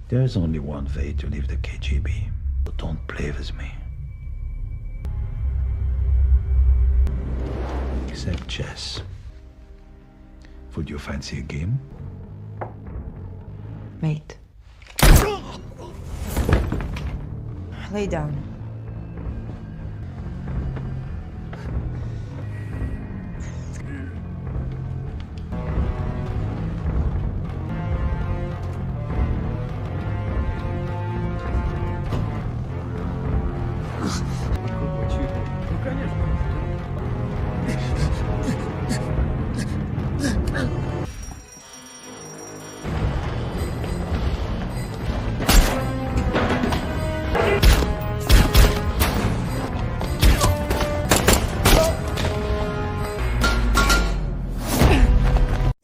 There's only one way to leave the KGB. But don't play with me. Except chess. Would you fancy a game? Mate. Lay down.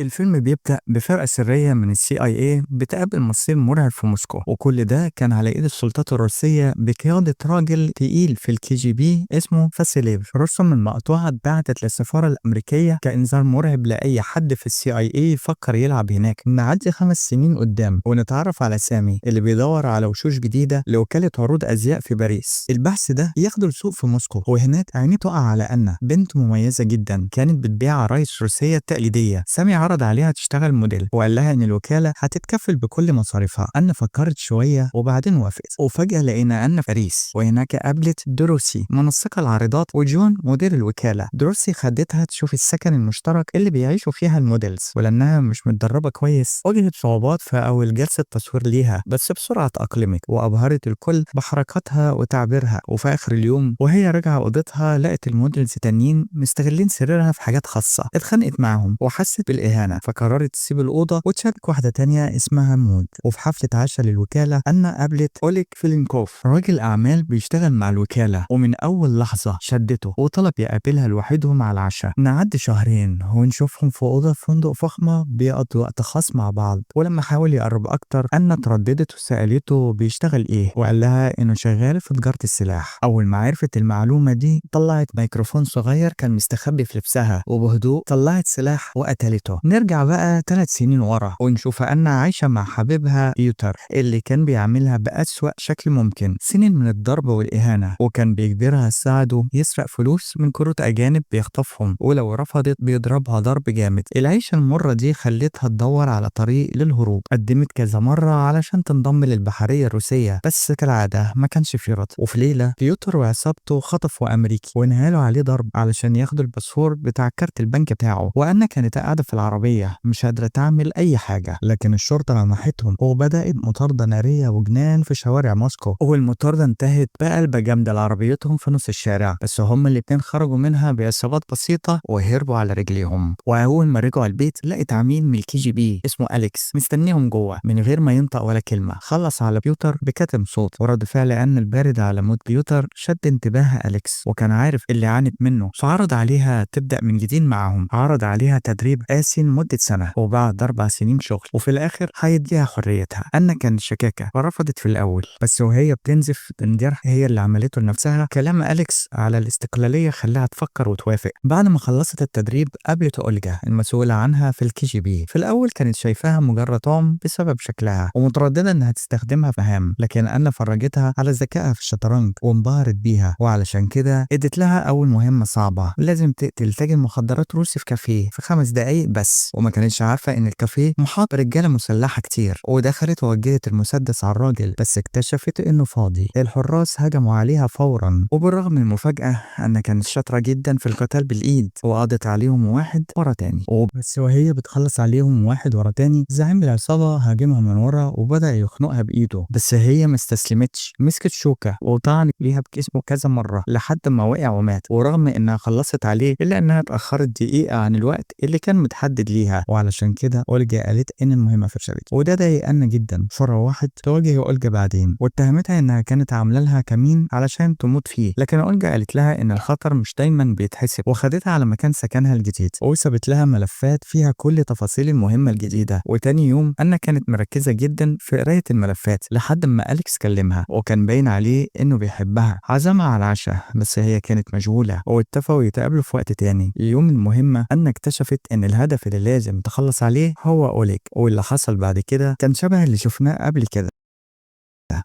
الفيلم بيبدأ بفرقة سرية من CIA بتقابل مصير مرعب في موسكو، وكل ده كان على ايد السلطات الروسية بقيادة راجل تقيل في KGB اسمه فاسيليف. رسم المقطوعة اتبعتت للسفارة الأمريكية كإنذار مرعب لأي حد في CIA يفكر يلعب هناك. نعدي 5 سنين قدام ونتعرف على سامي اللي بيدور على وشوش جديدة لوكالة عروض أزياء في باريس. البحث ده ياخده لسوق في موسكو، وهناك عينيه تقع على أنا، بنت مميزة جدا كانت بتبيع عرايس روسية تقليدية. سامي عرض عليها تشتغل موديل وقال لها ان الوكالة هتتكفل بكل مصاريفها. أنا فكرت شوية وبعدين وافقت، وفجاة لقينا أنا في باريس، وهناك قابلت دروسي منسقة العارضات وجون مدير الوكالة. دروسي خدتها تشوف السكن المشترك اللي بيعيشوا فيها ال models، ولانها مش متدربه كويس واجهت صعوبات في اول جلسه تصوير ليها، بس بسرعة اتأقلمت وابهرت الكل بحركاتها وتعبيرها. وفي اخر اليوم وهي راجعه اوضتها لقت ال models التانيين مستغلين سريرها في حاجات خاصة، اتخانقت معاهم وحست بالإهانة، فقررت تسيب الأوضة وتشارك واحدة تانية اسمها مود. وفي حفلة عشاء للوكالة أنا قابلت أوليك فيلينكوف، راجل أعمال بيشتغل مع الوكالة، ومن أول لحظة شدته وطلب يقابلها لوحدهم على العشاء. نعدي شهرين ونشوفهم في أوضة في فندق فخمة بيقضوا وقت خاص مع بعض، ولما حاول يقرب أكتر أنا ترددت وسألته بيشتغل إيه، وقال لها إنه شغال في تجارة السلاح. أول ما عرفت المعلومة دي طلعت ميكروفون صغير كان مستخبي في لبسها، وبهدوء طلعت سلاح وقتلته. نرجع بقى 3 سنين ورا ونشوف أن عايشة مع حبيبها بيوتر اللي كان بيعملها بأسوأ شكل ممكن، سنين من الضرب والإهانة، وكان بيجبرها تساعده يسرق فلوس من كروت أجانب بيخطفهم، ولو رفضت بيضربها ضرب جامد. العيشة المرة دي خلتها تدور على طريق للهروب. قدمت كذا مرة علشان تنضم للبحرية الروسية، بس كالعادة ما كانش في رد. وفي ليلة بيوتر وعصابته خطفوا أمريكي وانهالوا عليه ضرب علشان ياخدوا الباسبور بتاع كارت البنك بتاعه، وأنا كانت قاعدة في العربية مش قادرة تعمل أي حاجة، لكن الشرطة لمحتهم وبدأت مطاردة نارية وجنان في شوارع موسكو. والمطاردة انتهت بقلبة جامدة لعربيتهم في نص الشارع، بس هم الاتنين خرجوا منها بإصابات بسيطة وهربوا على رجليهم. وأول ما رجعوا البيت لقت عميل من KGB اسمه أليكس مستنيهم جوه من غير ما ينطق ولا كلمة. خلص على بيوتر بكتم صوت، ورد فعل أن البارد على موت بيوتر شد انتباه أليكس، وكان عارف اللي عانت منه، فعرض عليها تبدأ من جديد معاهم. عرض عليها تدريب قاسي لمدة سنة، وبعد 4 سنين شغل وفي الآخر هيديها حريتها. أنا كانت شكاكة فرفضت في الأول، بس وهي بتنزف من جرح هي اللي عملته لنفسها، كلام أليكس على الاستقلالية خلاها تفكر وتوافق. بعد ما خلصت التدريب قابلت أولجا المسؤولة عنها في KGB. في الأول كانت شايفاها مجرد طعم بسبب شكلها ومترددة إنها تستخدمها في مهام، لكن أنا فرجتها على ذكائها في الشطرنج وانبهرت بيها، وعلشان كده ادت لها أول مهمة صعبة، لازم تقتل تاجر مخدرات روسي في كافيه في 5 دقايق بس. وما كانتش عارفة إن الكافيه محاط برجالة مسلحة كتير، ودخلت ووجهت المسدس على الراجل، بس اكتشفت إنه فاضي. الحراس هجموا عليها فورا، وبالرغم من المفاجأة أنها كانت شاطرة جدا في القتال بالإيد وقضت عليهم واحد ورا تاني. وبس وهي بتخلص عليهم واحد ورا تاني، زعيم العصابة هاجمها من ورا وبدأ يخنقها بإيده، بس هي ما استسلمتش، مسكت شوكة وطعنت بيها بجسمه كذا مرة لحد ما وقع ومات. ورغم إنها خلصت عليه إلا إنها اتأخرت دقيقة عن الوقت اللي كان متحدد ليها، وعلشان كده أولجا قالت إن المهمة فشلت، وده ضايق أنا جدا. فروحت تواجه أولجا بعدين واتهمتها إنها كانت عاملة لها كمين علشان تموت فيه، لكن أولجا قالت لها إن الخطر مش دايما بيتحسب، وخدتها على مكان سكنها الجديد وسابت لها ملفات فيها كل تفاصيل المهمة الجديدة. وتاني يوم أنا كانت مركزة جدا في قراية الملفات لحد ما أليكس كلمها، وكان باين عليه إنه بيحبها. عزمها على العشاء بس هي كانت مشغولة، واتفقوا يتقابلوا في وقت تاني. يوم المهمة أنا اكتشفت إن الهدف اللي لازم تخلص عليه هو أوليك، واللي حصل بعد كده كان شبه اللي شفناه قبل كده.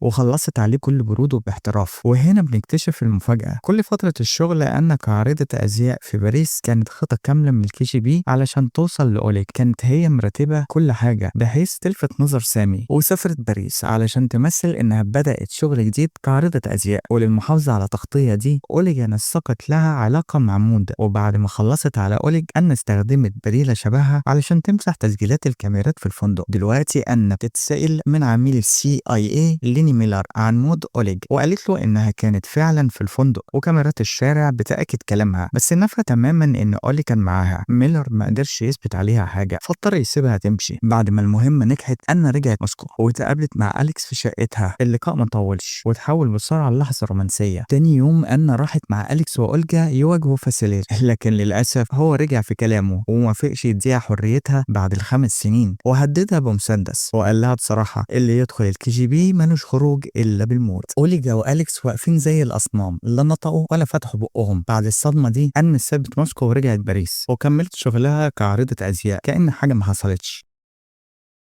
وخلصت عليه بكل برود وباحتراف. وهنا بنكتشف المفاجأة، كل فترة الشغل أن كعارضة أزياء في باريس كانت خطة كاملة من ال KGB علشان توصل لأوليج. كانت هي مرتبة كل حاجة بحيث تلفت نظر سامي، وسافرت باريس علشان تمثل إنها بدأت شغل جديد كعارضة أزياء. وللمحافظة على التغطية دي أوليجا نسقت لها علاقة مع مود. وبعد ما خلصت على أوليج أن استخدمت بديلة شبهها علشان تمسح تسجيلات الكاميرات في الفندق. دلوقتي أن بتتسأل من عميل ال CIA ليني ميلر عن مود أوليج، وقالت له إنها كانت فعلا في الفندق وكاميرات الشارع بتأكد كلامها، بس نفى تماما إن أوليج كان معاها. ميلر ما قدرش يثبت عليها حاجة فاضطر يسيبها تمشي. بعد ما المهمة نجحت أن رجعت موسكو وتقابلت مع أليكس في شقتها. اللقاء ما طولش وتحول بسرعة للحظة رومانسية. تاني يوم أن راحت مع أليكس وأولجا يواجهوا فاسيليف، لكن للأسف هو رجع في كلامه وموافقش يديها حريتها بعد ال5 سنين، وهددها بمسدس وقال لها بصراحة اللي يدخل ال KGB ملوش خروج إلا بالموت. أوليجا وأليكس واقفين زي الأصنام، لا نطقوا ولا فتحوا بقهم. بعد الصدمة دي أن سابت موسكو ورجعت باريس وكملت شغلها كعارضة أزياء كأن حاجة ما حصلتش.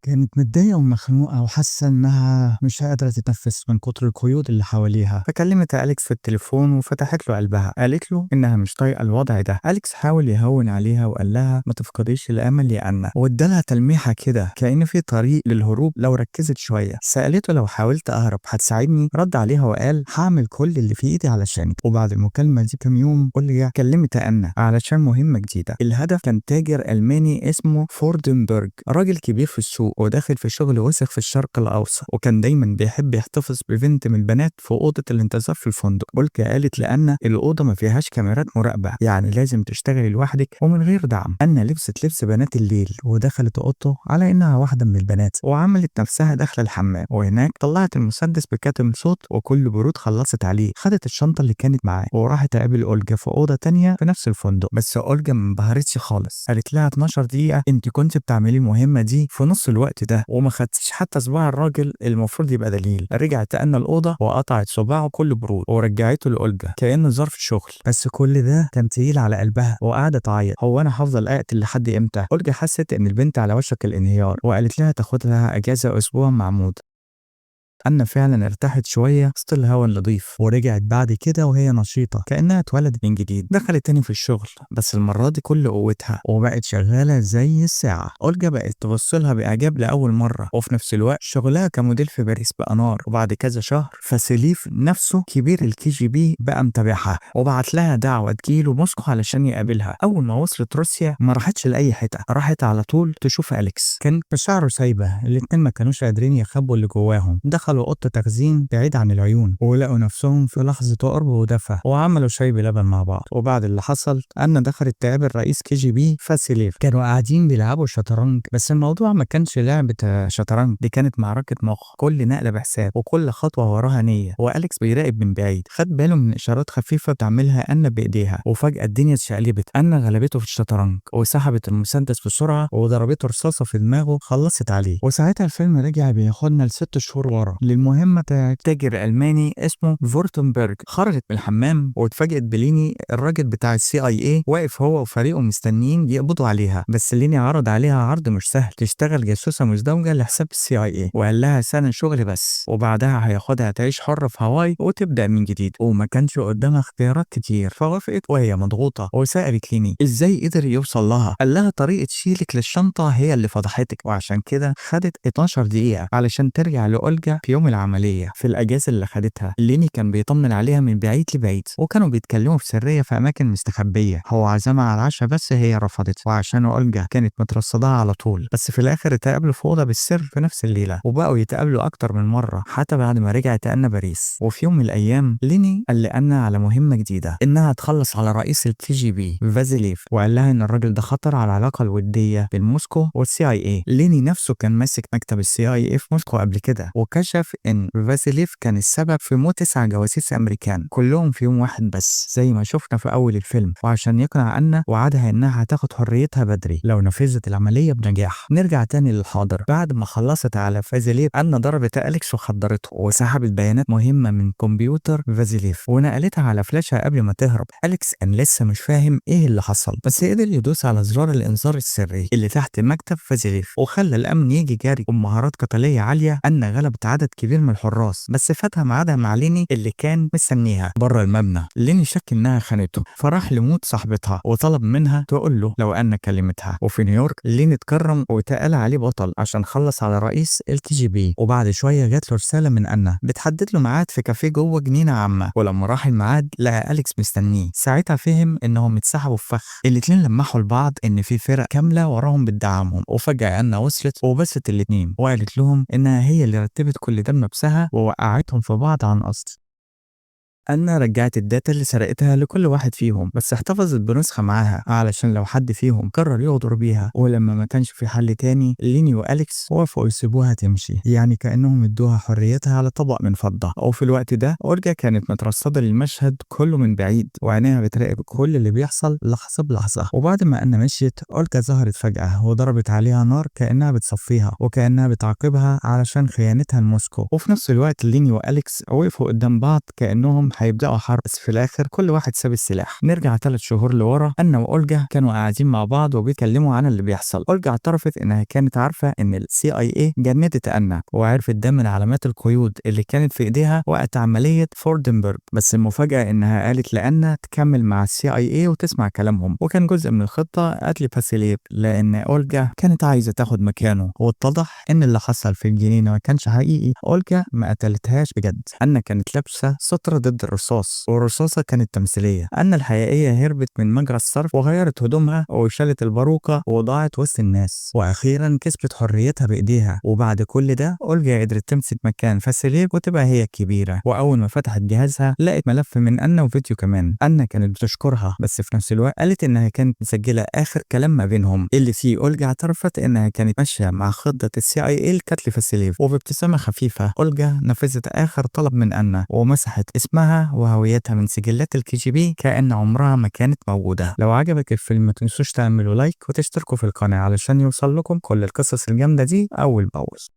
كانت متضايقة ومخنوقة وحاسة إنها مش قادرة تتنفس من كتر القيود اللي حواليها، فكلمت أليكس في التليفون وفتحت له قلبها، قالت له إنها مش طايقة الوضع ده. أليكس حاول يهون عليها وقال لها ما تفقديش الأمل يا أنا، وادالها تلميحة كده كأن في طريق للهروب لو ركزت شوية. سألته لو حاولت أهرب هتساعدني؟ رد عليها وقال هعمل كل اللي في إيدي علشانك. وبعد المكالمة دي كام يوم أوليا كلمت أنا علشان مهمة جديدة. الهدف كان تاجر ألماني اسمه فوردنبرج، راجل كبير في السوق وداخل في شغل وسخ في الشرق الأوسط، وكان دايما بيحب يحتفظ ببنت من البنات في أوضة الانتظار في الفندق. أولجا قالت لأن الأوضة ما فيهاش كاميرات مراقبة، يعني لازم تشتغلي لوحدك ومن غير دعم. أنا لبست لبس بنات الليل ودخلت أوضته على إنها واحدة من البنات، وعملت نفسها داخلة الحمام، وهناك طلعت المسدس بكاتم صوت وكل برود خلصت عليه. خدت الشنطة اللي كانت معاه وراحت تقابل أولجا في أوضة تانية في نفس الفندق. بس أولجا ما انبهرتش خالص، قالت لها 12 دقيقة انت كنت بتعملي المهمة دي في نص الوقت ده وما خدتش حتى صباع الراجل المفروض يبقى دليل. رجعت أنا الأوضة وقطعت صباعه كل برود ورجعته لأولجا كأنه ظرف شغل. بس كل ده كان تقيل على قلبها وقعدت تعيط، هو أنا هفضل أقتل لحد إمتى؟ أولجا حست إن البنت على وشك الانهيار وقالت لها تاخد لها أجازة أسبوع مع مود. أنا فعلا ارتاحت شوية وسط الهوا النضيف، ورجعت بعد كده وهي نشيطة كأنها اتولدت من جديد. دخلت تاني في الشغل بس المرة دي كل قوتها، وبقت شغالة زي الساعة. أولجا بقت تبص لها بإعجاب لأول مرة، وفي نفس الوقت شغلها كموديل في باريس بقى نار. وبعد كذا شهر فاسيليف نفسه كبير ال KGB بقى متابعها وبعت لها دعوة تجيله موسكو علشان يقابلها. أول ما وصلت روسيا ما راحتش لأي حتة، راحت على طول تشوف أليكس. كان مشاعره سايبة، الاتنين ما كانوش قادرين يخبوا اللي جواهم. دخلوا أوضة تخزين بعيد عن العيون ولقوا نفسهم في لحظة قرب ودفى، وعملوا شاي بلبن مع بعض. وبعد اللي حصل أن دخلت تقابل رئيس KGB فاسيليف. كانوا قاعدين بيلعبوا شطرنج، بس الموضوع ما كانش لعبة شطرنج، دي كانت معركة مخ، كل نقلة بحساب وكل خطوة وراها نية. وأليكس بيراقب من بعيد، خد باله من إشارات خفيفة بتعملها أنا بإيديها، وفجأة الدنيا اتشقلبت. أنا غلبته في الشطرنج وسحبت المسدس بسرعة وضربته رصاصة في دماغه خلصت عليه. وساعتها الفيلم رجع بياخدنا ل6 شهور ورا للمهمة بتاعت تاجر ألماني اسمه فورتنبرج. خرجت من الحمام واتفاجئت بليني الراجل بتاع ال CIA واقف هو وفريقه مستنيين يقبضوا عليها. بس ليني عرض عليها عرض مش سهل، تشتغل جاسوسة مزدوجة لحساب ال CIA، وقال لها سنة شغل بس وبعدها هياخدها تعيش حرة في هاواي وتبدأ من جديد. وما كانش قدامها اختيارات كتير فوافقت وهي مضغوطة. وسألت ليني ازاي قدر يوصل لها، قال لها طريقة شيلك للشنطة هي اللي فضحتك، وعشان كده خدت 12 دقيقة علشان ترجع لأولجا في يوم العملية. في الأجازة اللي خدتها ليني كان بيطمن عليها من بعيد لبعيد، وكانوا بيتكلموا في سرية في أماكن مستخبية. هو عزمها على العشاء بس هي رفضت، وعشان أولجا كانت مترصداها على طول. بس في الآخر اتقابلوا في أوضة بالسر في نفس الليلة، وبقوا يتقابلوا أكتر من مرة حتى بعد ما رجعت أنا باريس. وفي يوم من الأيام ليني قال لأنا على مهمة جديدة، إنها تخلص على رئيس ال KGB فازيليف، وقال لها إن الراجل ده خطر على العلاقة الودية بين موسكو وال CIA. ليني نفسه كان ماسك مكتب ال CIA في موسكو قبل كده، وكشف إن فاسيليف كان السبب في موت 9 جواسيس أمريكان كلهم في يوم واحد بس زي ما شفنا في أول الفيلم. وعشان يقنع أنا وعدها إنها هتاخد حريتها بدري لو نفذت العملية بنجاح. نرجع تاني للحاضر. بعد ما خلصت على فازيليف أنا ضربت أليكس وخدرته وسحبت بيانات مهمة من كمبيوتر فازيليف ونقلتها على فلاشة قبل ما تهرب. أليكس كان لسه مش فاهم إيه اللي حصل، بس قدر يدوس على زرار الإنذار السري اللي تحت مكتب فازيليف وخلى الأمن يجي جري. وبمهارات قتالية عالية أن غلبت عدد عدد كبير من الحراس، بس فاتها ميعادها مع ليني اللي كان مستنيها بره المبنى. ليني شك انها خانته، فراح لموت صاحبتها وطلب منها تقول له لو أن كلمتها. وفي نيويورك ليني اتكرم واتقال عليه بطل عشان خلص على رئيس الKGB. وبعد شوية جات له رسالة من أنا بتحدد له ميعاد في كافيه جوه جنينة عامة، ولما راح الميعاد لقى أليكس مستنيه. ساعتها فهم انهم اتسحبوا في فخ. الاتنين لمحوا لبعض ان في فرق كاملة وراهم بتدعمهم، وفجأة أنا وصلت وبست الاتنين وقالت لهم انها هي اللي رتبت كل ده بنفسها ووقعتهم في بعض عن قصد. أنا رجعت ال data اللي سرقتها لكل واحد فيهم، بس احتفظت بنسخة معاها علشان لو حد فيهم قرر يغدر بيها. ولما ما كانش في حل تاني، ليني وأليكس وافقوا يسيبوها تمشي، يعني كأنهم ادوها حريتها على طبق من فضة. وفي الوقت ده أولجا كانت مترصدة للمشهد كله من بعيد، وعينيها بتراقب كل اللي بيحصل لحظة بلحظة. وبعد ما أنا مشيت، أولجا ظهرت فجأة وضربت عليها نار كأنها بتصفيها وكأنها بتعاقبها علشان خيانتها لموسكو. وفي نفس الوقت ليني وأليكس وقفوا قدام بعض كأنهم هيبدأوا حرب، بس في الآخر كل واحد ساب السلاح. نرجع 3 شهور لورا، أنا وأولجا كانوا قاعدين مع بعض وبيتكلموا عن اللي بيحصل. أولجا اعترفت إنها كانت عارفة إن الCIA جندت أنا، وعرفت ده من علامات القيود اللي كانت في إيديها وقت عملية فوردنبرج. بس المفاجأة إنها قالت لأنا تكمل مع الCIA وتسمع كلامهم، وكان جزء من الخطة قتل فاسيليف لأن أولجا كانت عايزة تاخد مكانه. واتضح إن اللي حصل في الجنينة ما كانش حقيقي، أولجا ما قتلتهاش بجد. أنا كانت لابسة سترة ضد الرصاص، والرصاصة كانت تمثيلية. أن الحقيقية هربت من مجرى الصرف وغيرت هدومها وشالت الباروكة وضاعت وسط الناس، وأخيرا كسبت حريتها بإيديها. وبعد كل ده أولجا قدرت تمسك مكان فاسيليف وتبقى هي الكبيرة. وأول ما فتحت جهازها لقت ملف من أنا وفيديو كمان. أنا كانت بتشكرها، بس في نفس الوقت قالت إنها كانت مسجلة آخر كلام ما بينهم اللي فيه أولجا اعترفت إنها كانت ماشية مع خطة الCIA لقتل فاسيليف. وبابتسامة خفيفة أولجا نفذت آخر طلب من أنا ومسحت اسمها وهويتها من سجلات الKGB كأن عمرها ما كانت موجودة. لو عجبك الفيلم ما تنسوش تعملوا like وتشتركوا في القناة علشان يوصل لكم كل القصص الجامدة دي أول بأول.